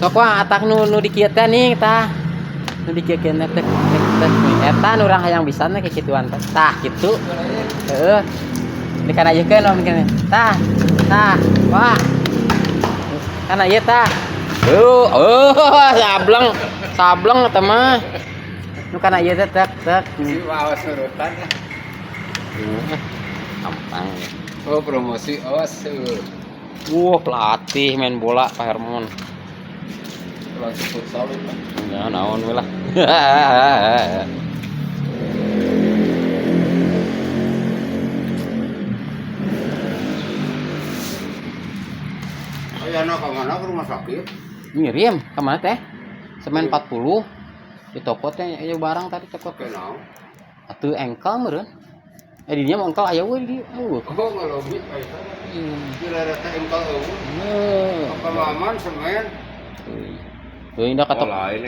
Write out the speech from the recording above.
Sok wah atak nu nu dikieu teh nih tah. Nu dikieu teh tek tek tek. Eta nu urang hayang bisa teh kikituan teh. Tah kitu. Heeh. Di kana ieu keun om kana. Tah. Tah. Wah. Kana ieu tah. Oh, oh, sableng. Sableng eta mah. Nu kana ieu teh tek tek. Si awas nurutan. Gampang. Oh, promosi awas. Wah, pelatih main bola Pak Hermon. Langsung futsal itu. Ya, naon we lah. Ayana ka mana ke rumah sakit? Ngirim ke mana teh? Semen 40 di toko teh aya barang tadi toko. Kenal. Atuh engkel meureun. Eh di dinya mah engkel aya we di dieu. Eueuh. Oh, ngelobi aya. Gila rata engkel eueuh. Heuh. Pengalaman semen. Teuing da ka Oh, toko. lain.